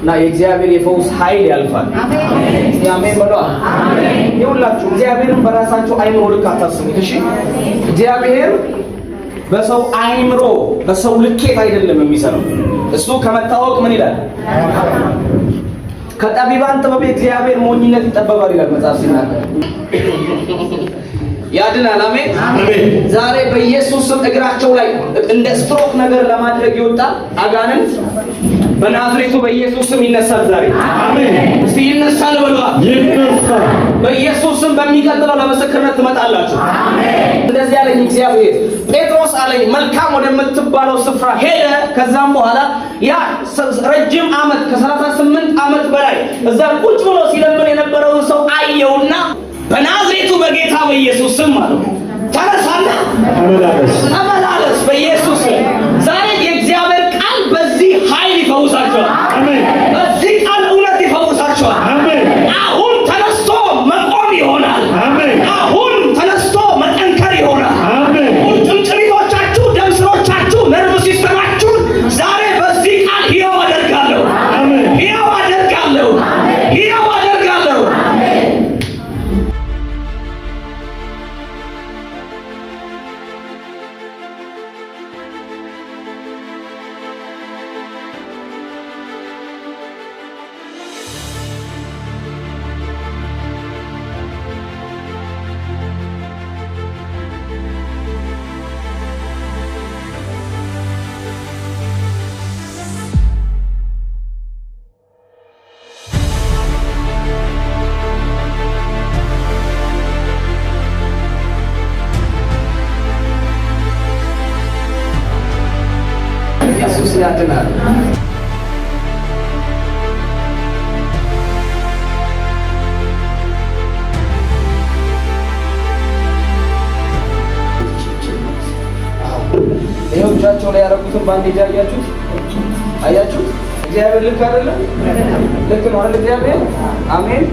እና የእግዚአብሔር የፈውስ ኃይል ያልፋል። እስቲ አሜን በሏ። ይኸውላችሁ እግዚአብሔርን በራሳችሁ አይምሮ ልክ አታስቡት። እሺ፣ እግዚአብሔር በሰው አይምሮ በሰው ልኬት አይደለም የሚሰራው። እሱ ከመታወቅ ምን ይላል? ከጠቢባን ጥበብ የእግዚአብሔር ሞኝነት ይጠበባል ይላል መጽሐፍ ሲናገር። ያድናል። አሜን። ዛሬ በኢየሱስ ስም እግራቸው ላይ እንደ ስትሮክ ነገር ለማድረግ ይወጣ አጋንንት በናዝሬቱ በኢየሱስ ስም ይነሳል። ዛሬ እስቲ ይነሳል በሏ። ይነሳል። በኢየሱስ ስም በሚቀጥለው ለምስክርነት ትመጣላችሁ። እንደዚህ አለኝ እግዚአብሔር። ጴጥሮስ አለኝ መልካም ወደምትባለው ስፍራ ሄደ። ከዛም በኋላ ያ ረጅም ዓመት ከ38 ዓመት በላይ እዛ ቁጭ ብሎ ሲለምን የነበረውን ሰው አየውና በናዝሬቱ በጌታ በኢየሱስ ስም አለው ተነሳና ተመላለስ። ተመላለስ። በኢየሱስ ስም ዛሬ የእግዚአብሔር ቃል በዚህ ኃይል ይፈውሳቸዋል። አሜን። በዚህ ቃል እውነት ይፈውሳቸዋል። አሜን። አሁን ተነስቶ መቆም ይሆናል። አሜን። አሁን ተነስቶ መጠንከር ይሆናል። አሜን። ቁርጭምጭሚቶቻችሁ፣ ደም ስሮቻችሁ፣ nerve system ኣችሁን ዛሬ በዚህ ቃል ሕያው አደርጋለሁ። አሜን። ሕያው አደርጋለሁ። ሕያው አደርጋለሁ። ኢየሱስ ያድናል። ይኸው እጃቸው ላይ ያደረጉትን bandage አያችሁት? አያችሁት? እግዚአብሔር ልክ አይደለም? ልክ ነው አይደል? እግዚአብሔር አሜን።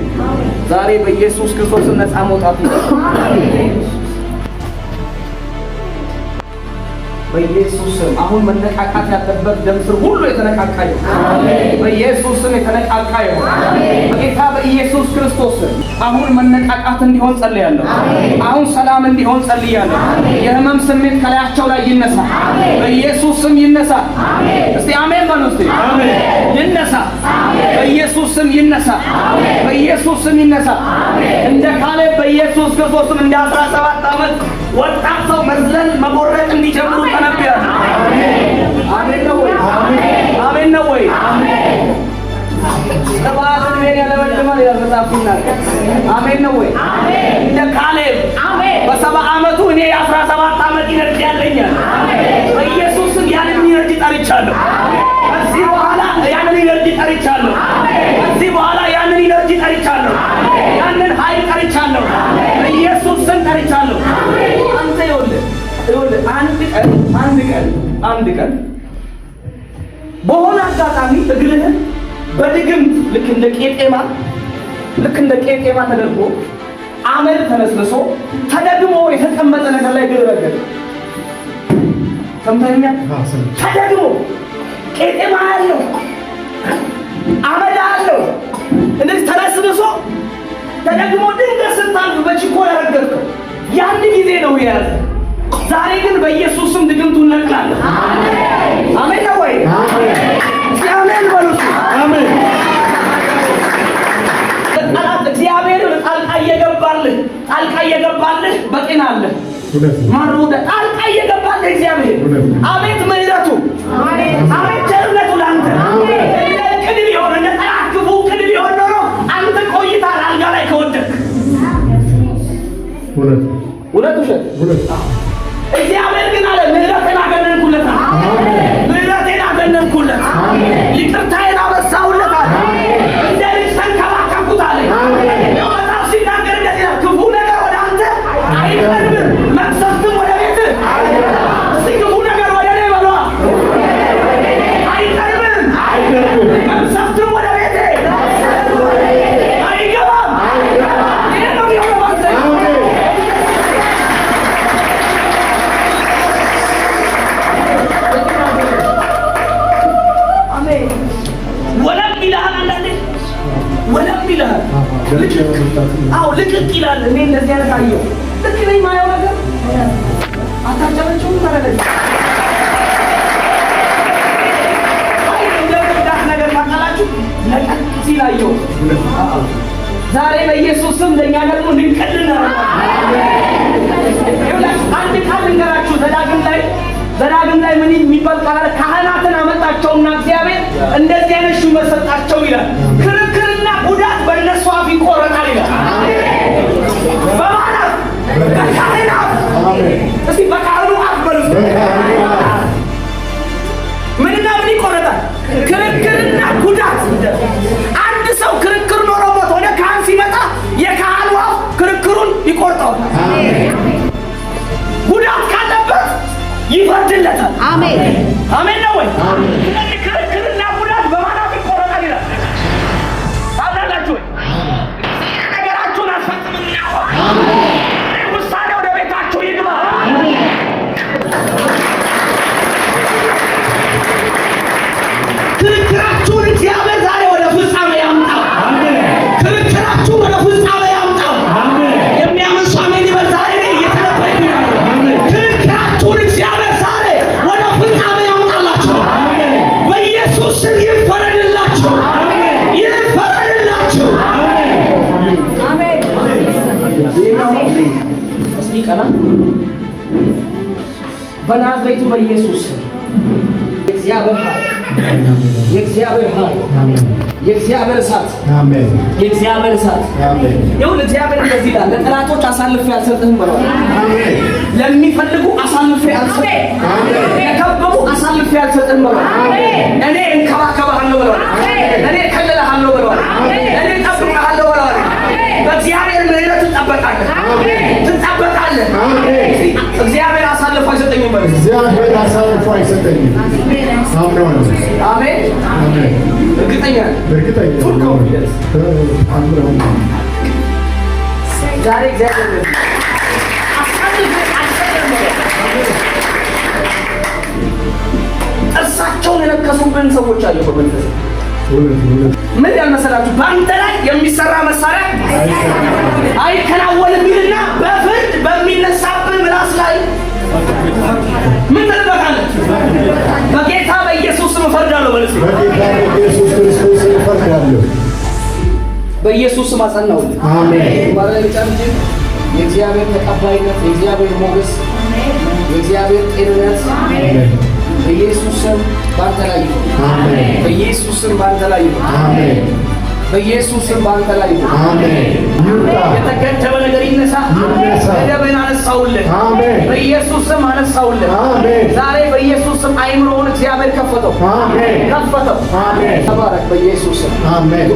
ዛሬ በኢየሱስ ክርስቶስ ነፃ መውጣት ነው። በኢየሱስ ስም አሁን መነቃቃት ያለበት ደም ስር ሁሉ የተነቃቃ ይሁን። በኢየሱስ ስም የተነቃቃ ይሁን። በጌታ በኢየሱስ ክርስቶስ ስም አሁን መነቃቃት እንዲሆን ጸልያለሁ። አሁን ሰላም እንዲሆን ጸልያለሁ። የህመም ስሜት ከላያቸው ላይ ይነሳ፣ በኢየሱስ ስም ይነሳ። እስቲ አሜን በሉ። እስቲ ይነሳ፣ በኢየሱስ ስም ይነሳ፣ በኢየሱስ ስም ይነሳ። እንደ ካሌብ በኢየሱስ ክርስቶስ ስም እንደ 17 ዓመት ወጣት ሰው መዝለል መቦረቅ እንዲጀምሩ ተነብያለሁ። አሜን ነው ወይ? አሜን ነው ወይ? ቅባት ዕድሜን ያለመልማል ይላል መጽሐፍ ሲናገር። አሜን ነው ወይ? እንደ ካሌብ በ70 ዓመቱ እኔ የ17 ዓመት energy ያለኛል። በኢየሱስ ስም ያንን energy ጠርቻለሁ። ከዚህ በኋላ ያንን energy ጠርቻለሁ። ከዚህ በኋላ ያንን energy ጠርቻለሁ። ያንን ኃይል ጠርቻለሁ። በኢየሱስ ስም ጠርቻለሁ። አንተ ይኸውልህ ይኸውልህ አንድ ቀን አንድ ቀን አንድ ቀን በሆነ አጋጣሚ እግርህን በድግምት ልክ እንደ ቄጤማ ተደርጎ አመድ ተነስንሶ ተደግሞ የተቀመጠ ነገር ላይ እግር ረገጠ። ሰምተኸኛል? ተደግሞ ቄጤማ አለው፣ አመድ አለው፣ እንደዚህ ተነስንሶ ተደግሞ ድንገት ስታልፍ በችኮላ ረገጥከው። ያን ጊዜ ነው የያዘ። ዛሬ ግን በኢየሱስ ስም ድግምቱን ነቅላለሁ። አሜን ነው ወይ? እስኪ አሜን በሉ እስኪ። አሜን። ጠላት እግዚአብሔር ጣልቃ እየገባልህ በጤና አለ እውነት ነው። ማሩደ ጣልቃ እየገባልህ እግዚአብሔር እውነት ነው። አቤት ምሕረቱ፣ አቤት ቸርነቱ ለአንተ። እንደ ዕቅድ ቢሆን፣ እንደ ጠላት ክፉ ዕቅድ ቢሆን ኖሮ አንተ ቆይተሃል አልጋ ላይ ከወደቅክ። እውነት ነው። እውነት ውሸት? እውነት። እግዚአብሔር ግን አለ ምሕረቴን አገነንኩለት አለ። ምሕረቴን አገነንኩለት፣ ይቅርታዬን አበዛሁለት አለ። እንደ ልጅ ተንከባከብኩት አለ። መጽሐፍ ሲናገር እንደዚህ ይላል፣ ክፉ ነገር ወደ አንተ አይቀርብም፣ መቅሰፍትም ወደ ቤትህ። እስቲ ክፉ ነገር ወደ እኔ በሏ። አይቀርብም፣ መቅሰፍትም ወደ ቤቴ አይገባም። ይሄ ነው የሚሆነው ባንተ። አሜን። እኔ እንደዚህ አይነት አየሁ። ልክ ነኝ ማየው ነገር አታጨበጭቡም ታረገች። አይ እንደጎዳት ነገር ታውቃላችሁ። ለቀቅ ሲል አየሁ። ዛሬ በኢየሱስ ስም ለእኛ ደግሞ ንቅል እናደርጋለን። ይኸውላችሁ አንድ ቃል ልንገራችሁ። ዘዳግም ላይ ምን የሚባል ቃል አለ? ካህናትን አመጣቸውና እግዚአብሔር እንደዚህ አይነት ሹመት ሰጣቸው ይላል። ክርክርና ጉዳት በእነሱ አፍ ይቆረጣል ይላል። በማን አፍ? በካህን አፍ። እስቲ በካህኑ አፍ በሉ። ምንና ምን ይቆረጣል? ክርክርና ጉዳት። አንድ ሰው ክርክር ኖሮበት ወደ ካህን ሲመጣ የካህኑ አፍ ክርክሩን ይቆርጠዋል። ጉዳት ካለበት ይፈርድለታል። አሜን። አሜን ነው ወይ? ስለዚህ ክርክርና ጉዳት በማን አፍ ይቆረጣል ይላል። ታምናላችሁ ወይ? ነገራችሁን አስፈጽምና ውሳኔ ወደ ቤታችሁ ይግባ። ክርክራችሁን እግዚአብሔር ዛሬ ወደ ፍጻሜ ያምጣው። ክርክራችሁን ወደ ፍጻሜ ያምጣው። የሚያምን ሰው አሜን ይበል። ዛሬ እኔ እየተነበይኩ ነው። ክርክራችሁን እግዚአብሔር ዛሬ ወደ ፍጻሜ ያምጣላችሁ። በኢየሱስ ስም ይፈረድላችሁ፣ ይፈረድላችሁ። አሜን። እስቲ ቀና በናዝሬቱ በኢየሱስ ስም የእግዚአብሔር ኃይል፣ የእግዚአብሔር ኃይል፣ የእግዚአብሔር እሳት፣ አሜን። የእግዚአብሔር እሳት። አሜን። ይሁን። እግዚአብሔር እንደዚህ ይላል፣ ለጠላቶች አሳልፌ አልሰጥህም ብለዋል። አሜን። ለሚፈልጉ አሳልፌ አልሰጥህም፣ ለከበቡ አሳልፌ አልሰጥህም ብለዋል። እኔ እንከባከብሃለሁ ብለዋል። እኔ እከልልሃለሁ ብለዋል። እኔ እጠብቅሃለሁ ብለዋል። በእግዚአብሔር ምሕረት ትጠበቃለህ፣ ትጠበቃለህ። እግዚአብሔር አሳልፎ አይሰጠኝም በል። እግዚአብሔር አሳልፎ አይሰጠኝም። አምነዋለሁ። አሜን። አሜን። እርግጠኛ ነኝ። እርግጠኛ Full confidence። አምነዋለሁ። ዛሬ እግዚአብሔር እንደዚህ አሳልፌ አልሰጥህም ብለዋል። ጥርሳቸውን የነከሱብን ሰዎች አሉ በመንፈስ። እውነት እውነት። ምን ያልመሰላችሁ በአንተ ላይ የሚሰራ መሳሪያ አይከናወንም ይልና በፍርድ በሚነሳብን ምላስ ላይ ምን ትልበታለህ? በጌታ በኢየሱስ ስም እፈርዳለሁ በል እስኪ። በጌታ በኢየሱስ ክርስቶስ እፈርዳለሁ። በኢየሱስ ስም አጸናሁልህ። አሜን። ባሪያ ልጫን እንጂ የእግዚአብሔር ተቀባይነት፣ የእግዚአብሔር ሞገስ፣ የእግዚአብሔር ጤንነት አሜን። በኢየሱስ ስም በአንተ ላይ ይሁን። አሜን። በኢየሱስ ስም በአንተ ላይ ይሁን። አሜን። በኢየሱስ ስም በአንተ ላይ ይሁን። አሜን። ይውጣ። የተገደበ ነገር ይነሳ። ይነሳ። ገደብህን አነሳውልህ። አሜን። በኢየሱስ ስም አነሳውልህ። አሜን። ዛሬ በኢየሱስ ስም አይምሮውን እግዚአብሔር ከፈተው፣ አሜን። ከፈተው። አሜን። ተባረክ በኢየሱስ ስም። አሜን።